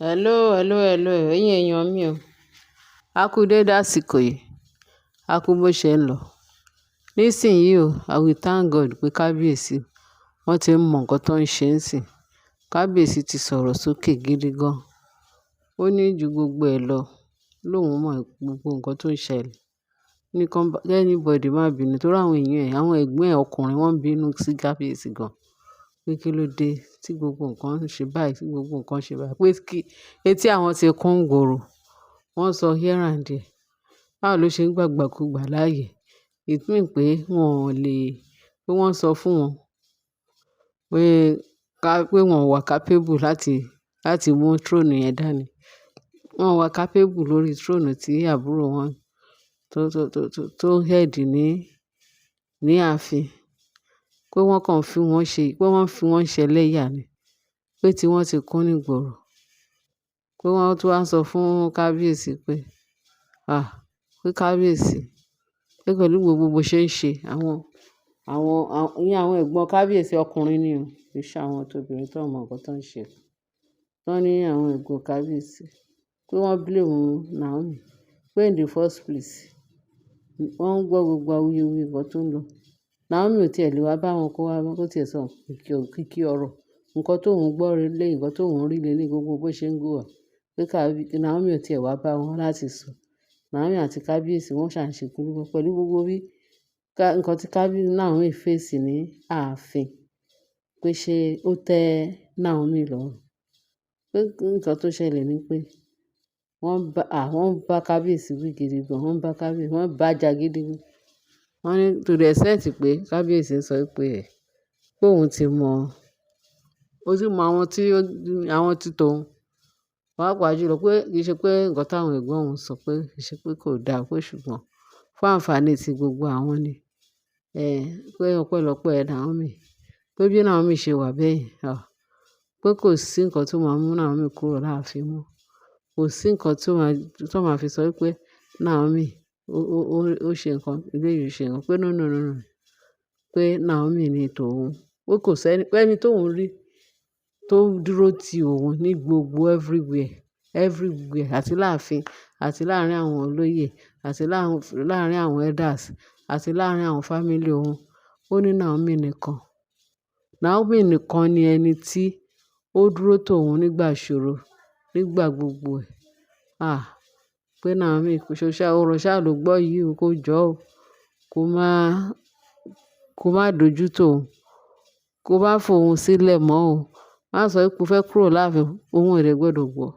Hello, hello, hello, ẹ̀yin èèyàn mi o. A kú dédé àsìkò yìí. A kú bó ṣe ń lọ. Nísìnyí o, I will thank God pé kábíyèsí wọ́n ti ń mọ nǹkan tó ń ṣe ń sìn. Kábíyèsí ti sọ̀rọ̀ sókè gidi gan. Ó ní ju gbogbo ẹ lọ, lóun mọ gbogbo nǹkan tó ń ṣẹlẹ̀. Ní kan anybody má bínú torí àwọn èèyàn ẹ̀, àwọn ẹ̀gbọ́n ẹ̀ ọkùnrin wọ́n ń bínú sí kábíyèsí gan. Pé kí ló dé tí gbogbo nǹkan ń ṣe báyìí, tí gbogbo nǹkan ṣe báyìí. Pé kí etí àwọn ti kún gbòòrò. Wọ́n sọ here and there. Báwo ló ṣe ń gbàgbàkúgbà láàyè? It mean pé wọ́n ò lè, pé wọ́n sọ fún wọn pé ká, pé wọ́n wà capable láti mú throne yẹn dání. Wọ́n wà capable lórí throne tí àbúrò wọn tó head ní ààfin. Pé wọ́n kàn fi wọ́n ṣe, pé wọ́n fi wọ́n ṣe ẹlẹ́yà ni. Pé tí wọ́n ti kún ní ìgboro. Pé wọ́n tún wá sọ fún kábíyèsí pé, à, pé kábíyèsí, pé pẹ̀lú gbogbo bó ṣe ń ṣe, àwọn, ìyẹn àwọn ẹ̀gbọ́n kábíyèsí ọkùnrin ni o. Kì í ṣe àwọn tóbìnrin tó mọ nǹkan tó ń ṣe. Wọ́n ní àwọn ẹ̀gbọ́n kábíyèsí pé wọ́n blame Naomi. Pé in the first place, wọ́n ń gbọ́ gbogbo awuyewuye nǹkan tó ń lọ. Naomi ò tí è lè wá bá wọn kó wá, kó tí ẹ sọ kìkì ọ̀rọ̀. Nǹkan tó ń gbọ́ lé, nǹkan tó ń rí lé lé gbogbo bó ṣe ń go on. Pé Naomi ò tí è wá bá wọn láti sọ. Naomi àti kábíyèsí wọ́n ṣà ń ṣe kúrú pẹ̀lú gbogbo bí nǹkan tí Naomi face ní ààfin. Pé ṣé ó tẹ́ Naomi lọ́rùn. Pé nǹkan tó ṣẹlẹ̀ ni pé wọ́n bá, wọ́n bá kábíyèsí wí gidi gan. Wọ́n bá kábíyèsí, wọ́n bá jà gidi gan. Wọ́n ní to the extent pé kábíyèsí ń sọ pé ẹ̀, pé òun ti mọ̀, ó sì mọ àwọn tí ó, àwọn tí tòun. Pàápàá jùlọ pé kì í ṣe pé nǹkan táwọn ẹ̀gbọ́n òun sọ pé kì í ṣe pé kò da pé ṣùgbọ́n fún ànfàní tí gbogbo àwọn ni. Pé ọpẹ́lọpẹ́ Naomi, pé bí Naomi ṣe wà bẹ́ẹ̀, pé kò sí nǹkan tó máa mú Naomi kúrò láàfin mọ́. Kò sí nǹkan tó máa fi sọ wípé Naomi ó ṣe nǹkan, eléyìí ṣe nǹkan. Pé no, no, no, no. Pé Naomi ni tòun. Pé kò sí ẹni, pé ẹni tó ń rí tó dúró ti òun ní gbogbo everywhere, everywhere àti láàfin àti láàárín àwọn olóyè àti láàárín àwọn elders àti láàárín àwọn family òun. Ó ní Naomi nìkan. Naomi nìkan ni ẹni tí ó dúró tòun nígbà ìṣòro, nígbà gbogbo ẹ̀. Pé Naomi kò ṣe ọ̀rọ̀ ṣá ló gbọ́ yìí o, kó jọ́ o, kó má dojú tòun, kó má fòun sílẹ̀ mọ́ o. Má sọ wípé o fẹ́ kúrò láàfin, òun ò dẹ̀ gbọdọ̀ gbọ́.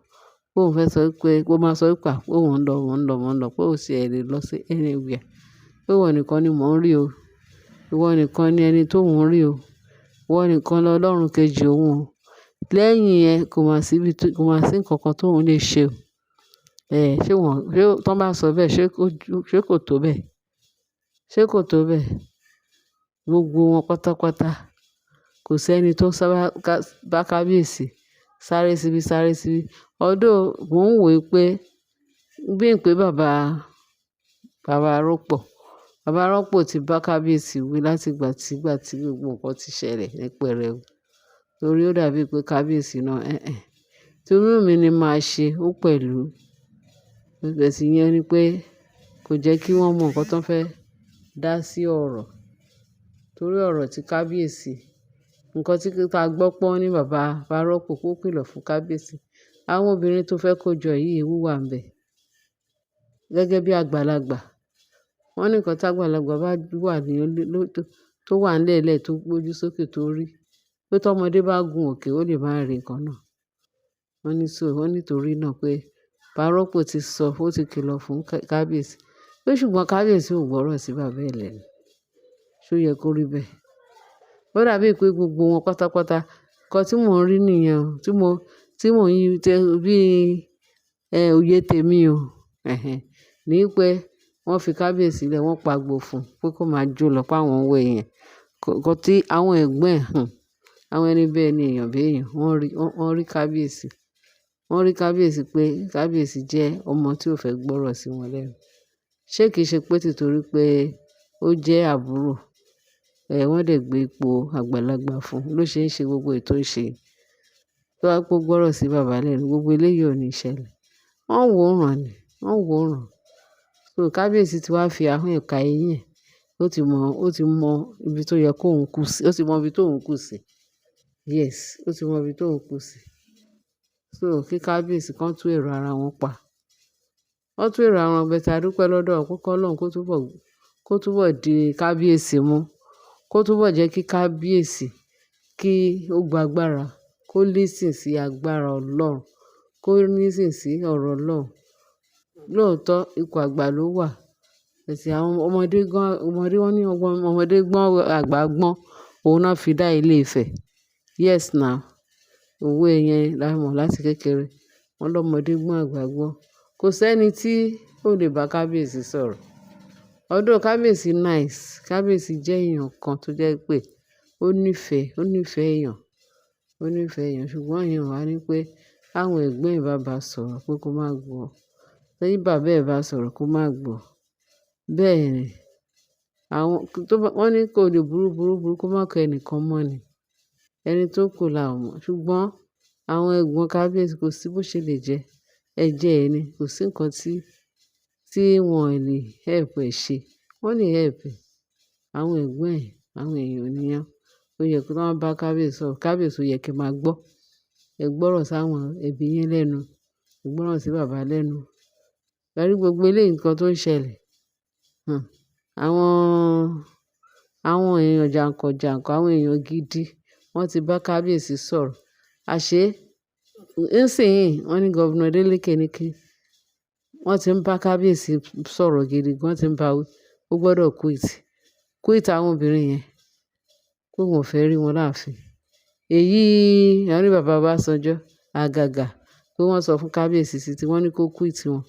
Pé òun fẹ́ sọ wípé, kó má sọ wípé òun ń lọ, òun ń lọ, òun ń lọ, pé ó sì ẹ lè lọ sí anywhere. Pé ìwọ nìkan ni mò ń rí o. Ìwọ nìkan ni ẹni tó ń rí o. Ìwọ nìkan lọlọ́run kejì òun o. Lẹ́yìn ẹ kò má sí ibi tó, kò má sí nǹkan kan tó òun lè ṣe o. Ṣé wọ́n, ṣé tí wọ́n bá sọ bẹ́ẹ̀, ṣé kò tó bẹ́ẹ̀? Ṣé kò tó bẹ́ẹ̀? Gbogbo wọn pátápátá. Kò sí ẹni tó sábà bá kábíyèsí sáré síbí, sáré síbí. Although mò ń wò pé bí i pé bàbá Rọ́pò ti bá kábíyèsí wí láti ìgbà tí gbogbo nǹkan ti ṣẹlẹ̀ ní pẹrẹu. Torí ó dàbí pé kábíyèsí náà, ẹ́ẹ́, tinú mi ni máa ṣe ó pẹ̀lú. Ìgbésí yẹn ni pé kò jẹ́ kí wọ́n mọ nǹkan tó fẹ́ dá sí ọ̀rọ̀. Torí ọ̀rọ̀ tí kábíyèsí, nǹkan tí a gbọ́ pọ́n ní bàbá Rọ́pò kó kìlọ̀ fún kábíyèsí. Àwọn obìnrin tó fẹ́ kó jọ yìí ewu wà níbẹ̀. Gẹ́gẹ́ bí àgbàlagbà. Wọ́n ní nǹkan tí àgbàlagbà bá wà ní tó wà nílẹ̀lẹ̀ tó gbójú sókè tó rí, pé tí ọmọdé bá gun òkè ó lè máa rí nǹkan náà. Wọ́n ní so, wọ́n nítorí náà pé bàbá Rọ́pò ti sọ, ó ti kìlọ̀ fún kábíyèsí. Pé ṣùgbọ́n kábíyèsí ò gbọ́rọ̀ sí bàbá ẹ̀ lẹ́nu. Ṣé ó yẹ kó rí bẹ́ẹ̀? Ó dàbí pé gbogbo wọn pátápátá, nǹkan tí mò ń rí nìyẹn o, tí mò ń yí bí, òye tèmi o. Ẹ̀hẹn. Ní pé wọ́n fi kábíyèsí lẹ̀, wọ́n pagbo fún un pé kó máa jó lọ pé àwọn ń wọ èèyàn. Nǹkan tí àwọn ẹ̀gbọ́n ẹ̀, àwọn ẹni bẹ́ẹ̀ ni èèyàn bí èèyàn. Wọ́n rí kábíyèsí. Wọ́n rí kábíyèsí pé kábíyèsí jẹ́ ọmọ tí ò fẹ́ gbọ́rọ̀ sí wọn lẹ́nu. Ṣé kì í ṣe pé títorí pé ó jẹ́ àbúrò, wọ́n dẹ̀ gbé ipò àgbàlagbà fún un ló ṣe ń ṣe gbogbo ètò ń ṣe. Tó bá jẹ́ pé ó gbọ́rọ̀ sí bàbá lẹ́nu, gbogbo eléyìí ò ní ṣẹlẹ̀. Wọ́n ń wò ó ràn ni, wọ́n ń wò ó ràn. So kábíyèsí ti wá fi ahọ́n ẹ̀ ka eyín ẹ̀. Ó ti mọ ibi tó yẹ kó òun kú sí. Ó ti mọ ibi tó òun kù sí. Yes, ó ti mọ ibi tó òun kù sí. So kí kábíyèsí kan tún èrò ara wọn pa. Wọ́n tún èrò ara wọn better. A dúpẹ́ lọ́dọ̀ pé kọ́lọ́run kó túbọ̀ di kábíyèsí mú. Kó túbọ̀ jẹ́ kí kábíyèsí kí ó gba agbára, kó listen sí agbára Ọlọ́run, kó listen sí ọ̀rọ̀ Ọlọ́run. Lóòótọ́ ipò àgbà ló wà. Ẹ̀sìn àwọn ọmọdé gan, ọmọdé wọ́n ní ọgbọ́n, ọmọdé gbọ́n, àgbà gbọ́n, òun náà fi dá ilé Ifẹ̀. Yes now. Òwe yẹn la mọ̀ láti kékeré. Wọ́n lọ́mọdé gbọ́n, àgbà gbọ́n. Kò sí ẹni tí ó lè bá kábíyèsí sọ̀rọ̀. Although kábíyèsí nice, kábíyèsí jẹ́ èèyàn kan tó jẹ́ pé ó nífẹ̀ẹ́ èèyàn, ó nífẹ̀ẹ́ èèyàn. Ṣùgbọ́n ìyẹn ò wá ní pé àwọn ẹ̀gbọ́n ẹ̀ bá ba sọ̀rọ̀ pé kó má gbọ́. Tí bàbá ẹ̀ bá sọ̀rọ̀ kó má gbọ́. Bẹ́ẹ̀ ni. Àwọn tó bá, wọ́n ní kó lè burú burú burú kó má kọ ẹnìkan mọ́ ni. Ẹni tó kù la ò mọ̀. Ṣùgbọ́n àwọn ẹ̀gbọ́n kábíyèsí kò sí bó ṣe lè jẹ́. Ẹ̀jẹ̀ ẹ ni. Kò sí nǹkan tí wọ́n lè help ẹ ṣe. Wọ́n lè help ẹ. Àwọn ẹ̀gbọ́n ẹ̀, àwọn èèyàn nìyẹn. Ó yẹ kí wọ́n bá kábíyèsí sọ̀rọ̀. Kábíyèsí ó yẹ kí ẹ máa gbọ́. Ẹ gbọ́rọ̀ sáwọn ẹbí yín lẹ́nu. Ẹ gbọ́rọ̀ sí bàbá lẹ́nu. Ẹ rí gbogbo eléyìí nǹkan tó ń ṣẹlẹ̀. Àwọn èèyàn jànkànjànkàn, àwọn èèyàn gidi, wọ́n ti bá kábíyèsí sọ̀rọ̀. Àṣé nísìnyí wọ́n ní Governor Adeleke ní kí wọ́n ti ń bá kábíyèsí sọ̀rọ̀ gidi gan, wọ́n ti ń bá wí. Ó gbọdọ̀ quit. Quit àwọn obìnrin yẹn. Pé òun ò fẹ́ rí wọn láàfin. Èyí wọ́n ní bàbá Ọbásanjọ́ àgàgà pé wọ́n sọ fún kábíyèsí sí tí wọ́n ní kó quit wọn.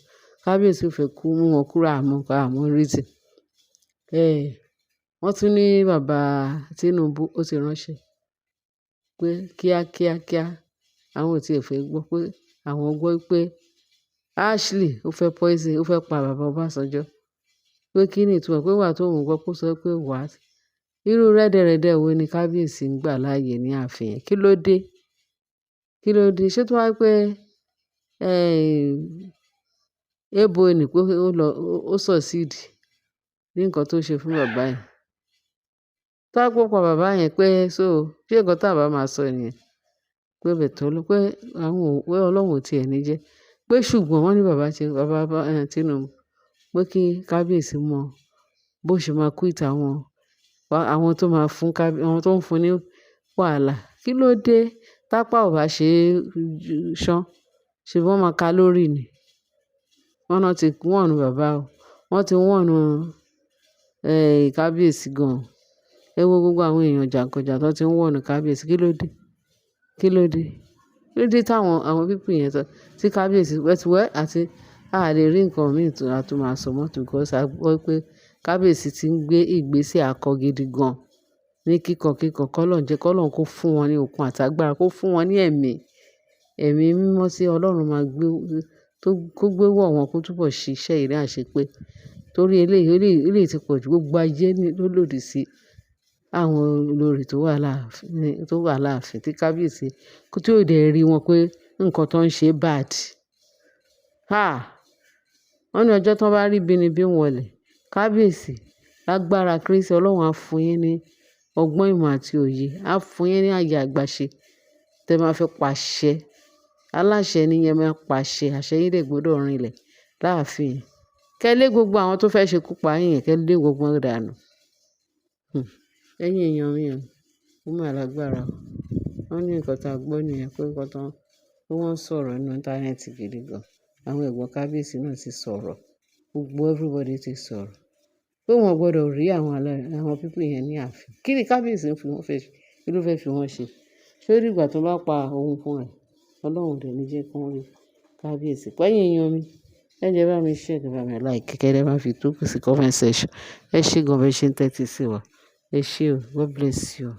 Kábíyèsí ò fẹ́ kó mú wọn kúrò àmọ́, àmọ́ reason. Wọ́n tún ní bàbá Tinubu ó ti ránṣẹ́ pé kíá kíá kíá àwọn ò tí ì fẹ́ gbọ́ pé àwọn gbọ́ pé Ashley ó fẹ́ poison, ó fẹ́ pa bàbá Ọbásanjọ́. Pé kí ni ìtumọ̀ pé ìgbà tó òun gbọ́ pé ó sọ pé what? Irú rẹ́dẹ̀rẹ́dẹ́ wo ni kábíyèsí ń gbà láàyè ní ààfin yẹn? Kí ló dé? Kí ló dé? Ṣé tó wá pé, Ebony pé ó lọ, ó succeed ní nǹkan tó ṣe fún bàbá yẹn. Tó bá pé ó pa bàbá yẹn pé so ṣé nǹkan tí àbá máa sọ nìyẹn? Pé better ló pé àwọn ò, pé Ọlọ́run ò tí ẹ ní jẹ́. Pé ṣùgbọ́n wọ́n ní bàbá ṣe, bàbá Tinubu pé kí kábíyèsí mọ bó ṣe máa quit àwọn tó máa fún àwọn tó ń fún ní wàhálà. Kí ló dé? Tápá ò bá ṣe ṣán, ṣe bí wọ́n máa ka lórí ni. Wọ́n náà ti warn bàbá o. Wọ́n ti warn, kábíyèsí gan. Ẹ wo gbogbo àwọn èèyàn jànkànjànkàn tó ti ń warn kábíyèsí. Kí ló dé? Kí ló dé? Kí ló dé táwọn, àwọn people yẹn sọ tí kábíyèsí well àti a lè rí nǹkan mìí tó a tún máa sọ mọ́ because a gbọ́ pé kábíyèsí ti ń gbé ìgbésẹ̀ akọ gidi gan ní kíkan kíkan. Kọ́lọ́run jẹ́, kọ́lọ́run kó fún wọn ní okun àti agbára, kó fún wọn ní ẹ̀mí, ẹ̀mí mímọ́ tí Ọlọ́run máa gbé, tó kó gbé wọ̀ wọ́n kó túbọ̀ ṣiṣẹ́ yìí ní àṣepé. Torí eléyìí, eléyìí, eléyìí ti pọ̀jù. Gbogbo ayé ló lòdì sí àwọn olórí tó wà láàfin tí kábíyèsí tí ó dẹ̀ rí wọn pé nǹkan tó ń ṣe bad. Ah! Wọ́n ní ọjọ́ tí wọ́n bá rí bí ni bí ń wọlé. Kábíyèsí, lágbára Kristi Ọlọ́run á fún yín ní ọgbọ́n ìmọ̀ àti òye. Á fún yín ní àyè àgbàṣe tí ẹ máa fi pàṣẹ. Aláṣẹ ni ẹ máa pàṣẹ. Àṣẹ yín dẹ̀ gbọdọ̀ rinlẹ̀ láàfin. Kẹ́ lé gbogbo àwọn tó fẹ́ ṣe kú pa yín yẹn, kẹ́ lé gbogbo wọn dànù. Ẹ̀yin èèyàn mi o, ó máa lágbára o. Wọ́n ní nǹkan tí a gbọ́ nìyẹn pé nǹkan tó, pé wọ́n ń sọ̀rọ̀ nínú íńtánẹ́ẹ̀tì gidi gan. Àwọn ẹ̀gbọ́n kábíyèsí náà ti sọ̀rọ̀. Gbogbo everybody ti sọ̀rọ̀. Pé wọ́n ò gbọdọ̀ rí àwọn àwọn people yẹn ní ààfin. Kí ni kábíyèsí ń fi wọ́n fẹ́ ṣe? Kí ló fẹ́ fi wọ́n ṣe? Ṣé ó dìgbà tó bá pa òun fún rẹ̀? Ọlọ́run ò dẹ̀ ní jẹ́ kí wọ́n rí kábíyèsí. Pé ẹ̀yin èèyàn mi, ẹ jẹ́ bá mi share, kẹ́ bá mi like, kẹ́ ẹ bá fi tó kù sí comment section. Ẹ ṣé gan bí ẹ ṣe ń tẹ́tí sí wa. Ẹ ṣé o. God bless you.